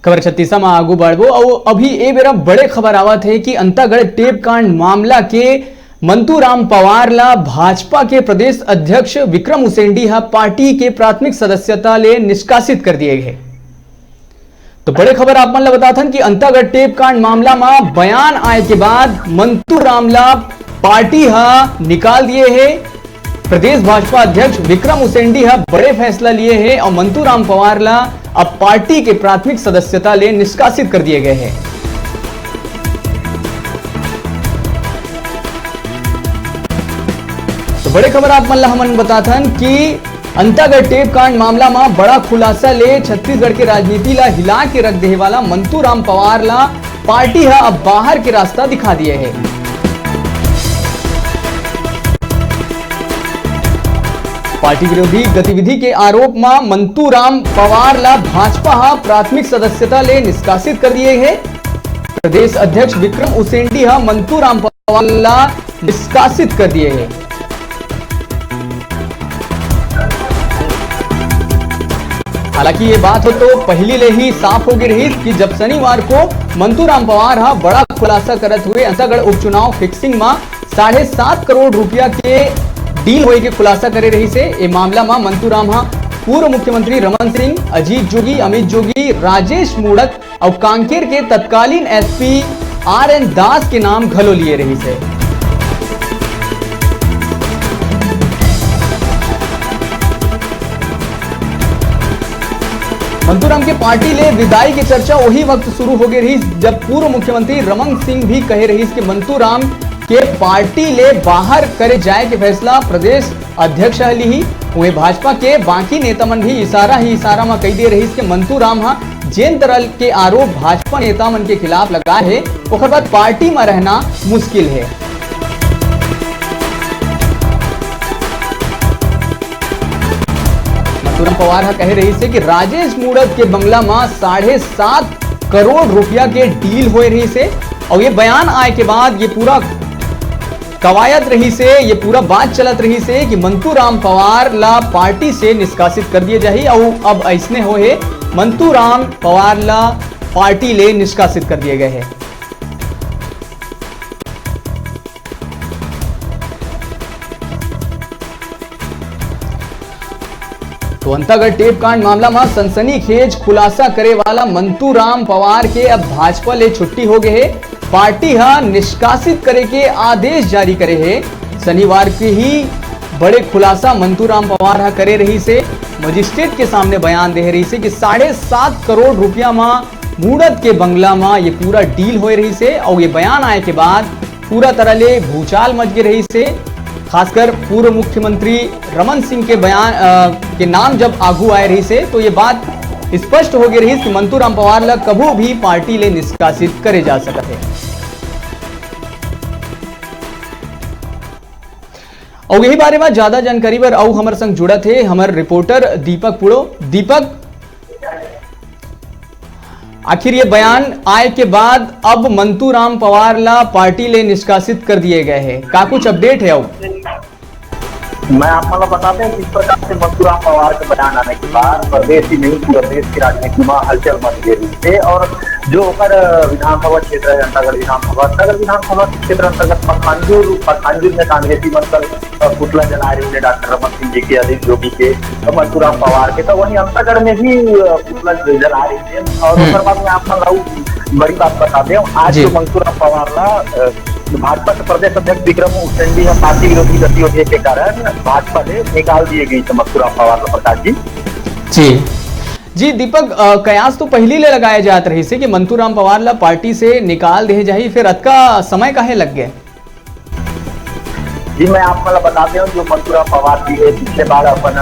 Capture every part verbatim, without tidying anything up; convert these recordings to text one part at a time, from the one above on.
खबर छत्तीसा म आगू बढ़बो अउ अभी ए बेरा बड़े खबर आवत हे कि अंतागढ़ टेप कांड मामला के मंतूराम पवार ला भाजपा के प्रदेश अध्यक्ष विक्रम उसेंडी ह पार्टी के प्राथमिक सदस्यता ले निष्कासित कर दिए गए। तो बड़े खबर आप मन ला बताथन कि अंतागढ़ टेप कांड मामला म बयान आए के बाद मंतूराम ला पार्टी ह निकाल दिए हे। प्रदेश भाजपा अध्यक्ष विक्रम उसेंडी ह बड़े फैसला लिए हे अउ मंतूराम पवार ला अब पार्टी के प्राथमिक सदस्यता ले निष्कासित कर दिए गए हे। तो बड़े खबर आप मन ला हमन बताथन कि अंतागढ़ टेप कांड मामला म बड़ा खुलासा ले छत्तीसगढ़ के राजनीति ला हिला के रख देहे वाला मंतूराम पवार ला पार्टी ह अब बाहर के रास्ता दिखा दिए हे। पार्टी विरोधी गतिविधि के आरोप म मंतूराम पवार ला भाजपा ह प्राथमिक सदस्यता ले निष्कासित कर दिए हे। प्रदेश अध्यक्ष विक्रम उसेंडी ह मंतूराम पवार ला निष्कासित कर दिए हे। हालांकि ये बात हो तो पहली ले ही साफ हो गई रही कि जब शनिवार को मंतूराम पवार हा बड़ा खुलासा करत हुए अंतागढ़ उपचुनाव फिक्सिंग मा साढ़े सात करोड़ रुपया के डील होए के खुलासा करे रही से, ए मामला मा मंतूराम हा पूर्व मुख्यमंत्री रमन सिंह, अजीत जोगी, अमित जोगी, राजेश मूणत अउ कांकेर के तत्कालीन एसपी आर एन दास के नाम घलो लिए रहिस हे। मंतूराम के पार्टी ले विदाई के चर्चा वही वक्त शुरू हो गई रही, जब पूर्व मुख्यमंत्री रमन सिंह भी कहे रहिस कि मंतूराम के पार्टी ले बाहर करे जाए के फैसला प्रदेश अध्यक्ष ह लिही। उहे भाजपा के बाकी नेता मन भी इशारा ही इशारा म कही दे रहिस कि मंतूराम ह जेन तरह के आरोप भाजपा नेता मन के खिलाफ लगाए हे, ओकर बाद पार्टी म रहना मुश्किल हे। मंतूराम पवार ह कहे रहिस हे कि राजेश मूणत के बंगला म साढ़े सात करोड़ रुपया के डील होए रहिस हे, अउ ये बयान आए के बाद ये पूरा कवायद रहिस हे, ये पूरा बात चलत रहिस हे कि मंतूराम पवार ला पार्टी से निष्कासित कर दिए जाही, अउ अब अइसने होए हे, मंतूराम पवार ला पार्टी ले निष्कासित कर दिए गए हे। तो अंतागढ़ टेप कांड मामला म सनसनीखेज खुलासा करे वाला मंतूराम पवार के अब भाजपा ले छुट्टी हो गए हे। पार्टी ह निष्कासित करे के आदेश जारी करे हे। शनिवार के ही बड़े खुलासा मंतूराम पवार ह करे रहिस हे। मजिस्ट्रेट के सामने बयान दे रहिस हे कि साढ़े सात करोड़ रुपया म मूणत के बंगला म ये पूरा डील होए रहिस हे अउ ये बयान आए के बाद पूरा तरह ले भूचाल मच गे रहिस हे। खासकर पूर्व मुख्यमंत्री रमन सिंह के बयान, अ, के नाम जब आगू आए रहिस हे, तो ये बात स्पष्ट हो गई रहिस कि मंतूराम पवार ला कभू भी पार्टी ले निष्कासित करे जा सकत हे। अउ यही बारे में ज्यादा जानकारी बर अउ हमर संग जुड़त हे हमर रिपोर्टर दीपक पुड़ो। दीपक, आखिर ये बयान आए के बाद अब मंतूराम पवार ला पार्टी ले निष्कासित कर दिए गए हे, का कुछ अपडेट हे? अउ मैं आप मन ला बता दें, जिस प्रकार से मंतूराम पवार के बयान आने के बाद प्रदेश ही नहीं, पूरा देश की राजनीति में हलचल मच गई है। और जो ओकर विधानसभा क्षेत्र है, अंतागढ़ विधानसभा, अंतागढ़ विधानसभा क्षेत्र अंतर्गत पखांजूर, पखांजूर में कांग्रेसी मन कर पुतला जला रहे हैं डॉक्टर रमन सिंह जी के, अजीत जोगी के, मंतूराम पवार के, तो वहीं अंतागढ़ में भी पुतला जला रहे हैं। और ओकर बाद में आप मन ला बड़ी बात बता दें, आज जो मंतूराम पवार ला भाजपा के प्रदेश अध्यक्ष विक्रम उसेंडी ह पार्टी विरोधी गतिविधि के कारण भाजपा ले निकाल दिए गए थे मंतूराम पवार ला, प्रकाश जी। जी जी दीपक, अ, कयास तो पहली ले लगाए जात रहिस हे कि मंतूराम पवार ला पार्टी से निकाल दे जाही, फिर अतका समय काहे लग गए? जी, मैं आप मन ला बता दें, जो मंतूराम पवार जी है, पिछले बार अपन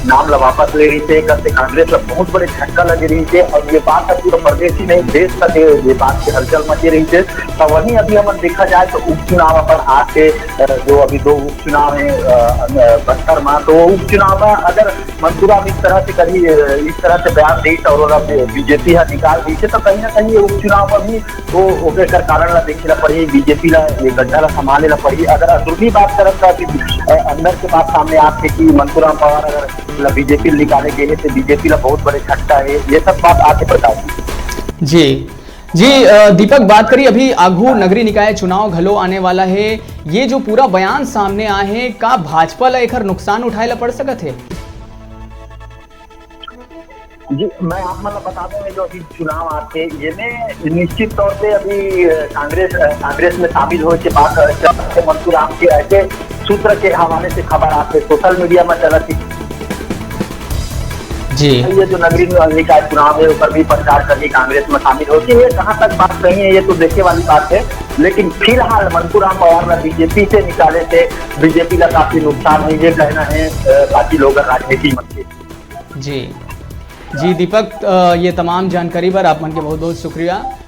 नाम ला वापस ले रही थे, कल से कांग्रेस ला बहुत बड़े झटका लगे रही थे और ये बात अब पूरा प्रदेश ही नहीं, देश तक ये, ये बात की हलचल मची रही थे। तो वहीं अभी हमन देखा जाए तो उपचुनाव अपन आज के, अ, जो अभी दो उपचुनाव है, अ, अ, बस्तर में, तो उपचुनाव में अगर मंतूराम इस तरह से कभी, अ, इस तरह से बयान दे और ओला बीजेपी हा निकाल दी थे, तो कहीं ना कहीं ये उपचुनाव में भी वो ओकर एकर कारण ला देखे ला पड़ही, बीजेपी ला ये गड्ढा ला संभाले ला पड़ही। अगर अंदरूनी बात करब तो अभी, अ, अंदर के बात सामने आत हे कि मंतूराम पवार अगर ला बीजेपी निकाले गए हे तो बीजेपी ला बहुत बड़े झटका है, ये सब बात आत हे प्रकाश जी। जी, जी, अ, दीपक, बात करी, अभी आघू नगरीय निकाय चुनाव घलो आने वाला हे। ये जो पूरा बयान सामने आए हे, का भाजपा ला एखर नुकसान उठाए ला पड़ सकत हे? जी, मैं आप मन ला बता दूं, ये जो अभी चुनाव आथे, ये में निश्चित तौर पे अभी, अ, कांग्रेस, अ, कांग्रेस में शामिल होए के बात, अ, चलत हे। मंतूराम के ऐसे सूत्र के हवाले से खबर आथे, सोशल मीडिया में चलत हे। जी। ये जो नगरीय निकाय चुनाव हे, ओकर भी प्रचार करही, कांग्रेस में शामिल होही। ये कहाँ तक बात सही हे, ये तो देखे वाली बात हे, लेकिन फिलहाल मंतूराम पवार ला बीजेपी से निकाले से बीजेपी ला काफी नुकसान हे, ये कहना हे, अ, बाकी लोग राजनीति मन के। जी, जी दीपक, अ, ये तमाम जानकारी बर आप मन के बहुत-बहुत शुक्रिया।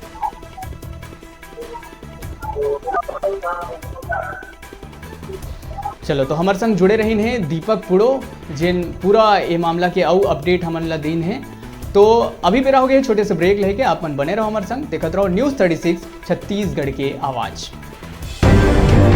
चलो, तो हमर संग जुड़े रहिन हे दीपक पुड़ो, जेन पूरा ये मामला के अउ update हमन ला दीन हे। तो अभी बेरा हो गए छोटे से break लेके, आप मन बने रहो हमर संग, देखत रहो News Thirty Six छत्तीसगढ़ के आवाज।